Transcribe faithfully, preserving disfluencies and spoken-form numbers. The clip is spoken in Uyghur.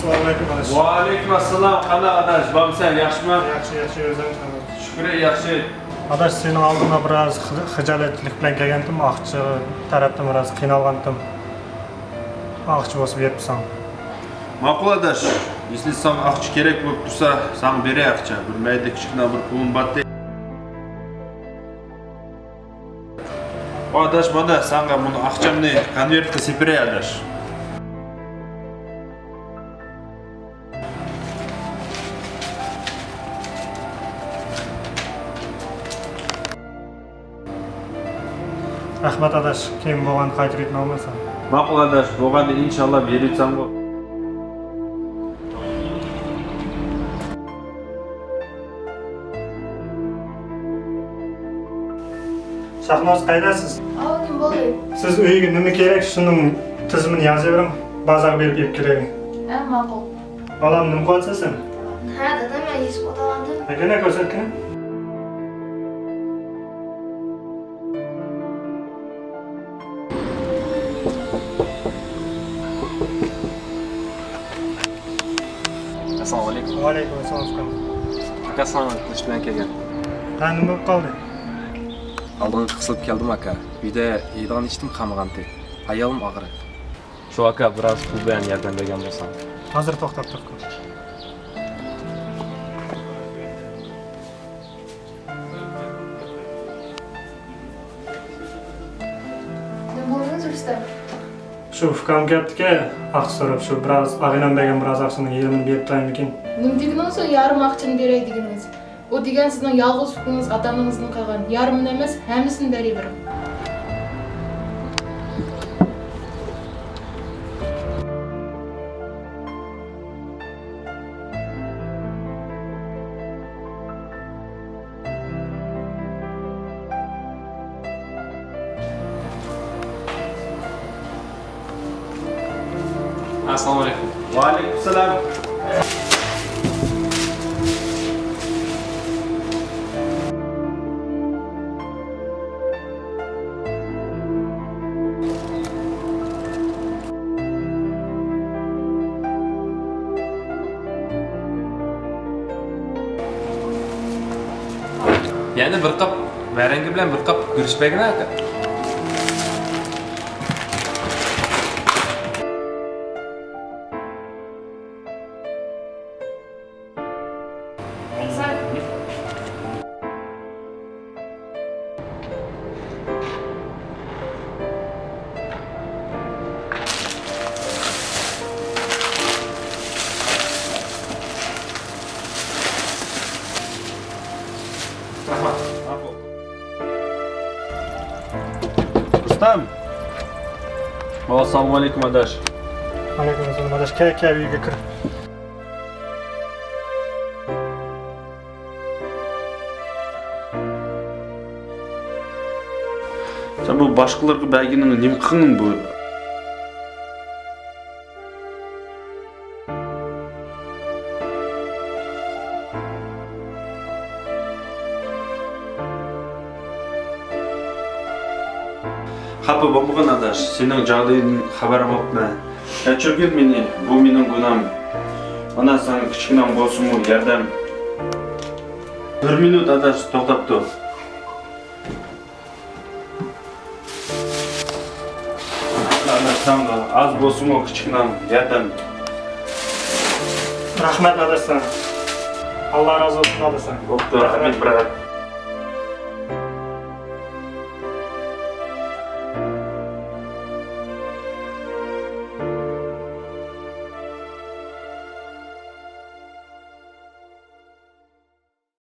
ئەسسالامۇئەلەيكۇم ئاداش. ۋەئەلەيكۇم ئەسسالام. قانداق ئاداش، بارمسەن، ياخشىمۇ؟ ياخشى، ياخشى، ئۆزۈڭ قانداق؟ شۈكرى، ياخشى. ئاداش، سېنىڭ ئالدىڭغا بىراز خىجالەتلىك بىلەن كەلگەنتىم، ئاقچا تەرەپتىن بىراز قىينالغانتىم. ئاقچا بولسا بېرىپ ساڭا. ماقۇل ئاداش، ئېسلى ساڭا ئاقچا كېرەك بولۇپ تۇرسا، ساڭا بېرەي ئاقچا. بىر مەيدە كىچىككىنە بىر پۇلۇم بارتى. ئاداش، مانا ساڭا مۇنۇ ئاقچامنى كونۋېرتكە سېپىرەي ئاداش. رەھمەت ئاداش، كېيىن بولغاندا قايتۇرۇۋېتىڭ ئالمايسەن. ماقۇل ئاداش، بولغاندا ئىنشاللا بېرىۋېتسەڭغۇ. شاھناز، قەيەردىسىز؟ ئاۋۇ نېمە بولدى؟ سىز ئۆيگە نېمە كېرەك، شۇنىڭ تىزىمىنى يازىۋېرىڭ، بازارغا بېرىپ ئېلىپ كېلەيلى. ھە، ماقۇل. بالام، نېمە قىلىۋاتىسەن سەن؟ ھە، دادا، مەن يېزىپ ئولتۇرغانىدىم. ئەكەلە، كۆرسەتكىنە. ئەسسالامۇئەلەيكۇم. ۋەئەلەيكۇم ئەسسالام، ئۇكام. ئاكا، ساڭا ئىش بىلەن كەلگەن. ھە، نېمە بولۇپ قالدى؟ ئالدىڭغا قىسىلىپ كەلدىم، ئاكا. ئۆيدە يەيدىغان ھېچنېمە قالمىغانتى. ئايالىم ئاغرىق. شۇ، ئاكا، بىراز پۇل بىلەن ياردەم بەرگەن بولساڭ. ھازىر توختاپ تۇر، ئۇكام. نېمە بولدىڭىز، رۇستەم؟ شۇ ئۇكام كەپتىكەن، ئاقچا سوراپ، شۇ بىراز ئاغىنەم بەرگەن بىراز ئاقچىنىڭ يېرىمىنى بېرىپ تۇرايمىكىن؟ نېمە دېگىنىڭىز، يېرىم ئاقچىنى بېرەي دېگىنىڭىز؟ ئۇ دېگەن سىزنىڭ يالغۇز ئۇكىڭىز ئاتا-ئانىڭىزدىن قالغان، يېرىمىنى ئەمەس، ھەممىسىنى بېرىۋېرىڭ. ئەسسالامۇئەلەيكۇم. ۋەئەلەيكۇمسالام. يەنە بىر قاپ ۋەرەڭگە بىلەن بىر قاپ گۈرۈچ بەرگىنە، ئاكا. رۇستەم! ئەسسالامۇئەلەيكۇم، ئاداش. ۋەئەلەيكۇم ئەسسالام، ئاداش. كەل، كەل، ئۆيگە كىر. سەن بۇ باشقىلارغا بەرگىنىڭ نېمە قىلغىن بۇ؟ خاپا بولمىغىن ئاداش، سېنىڭ جاغدىيىڭدىن خەۋەر ئاپمەن. كەچۈرگىن مېنى، بۇ مېنىڭ گۇناھىم. مانا ساڭا كىچىككىنە بولسىمۇ ياردەم. بىر مىنۇت ئاداش، توختاپ تۇر. ئاداش، ساڭا ئاز بولسىمۇ كىچىككىنە ياردەم. رەھمەت ئاداش ساڭا. ئاللا رازى بولسۇن ئاداش ساڭا. بوپتۇ، رەھمەت، بىرادەر.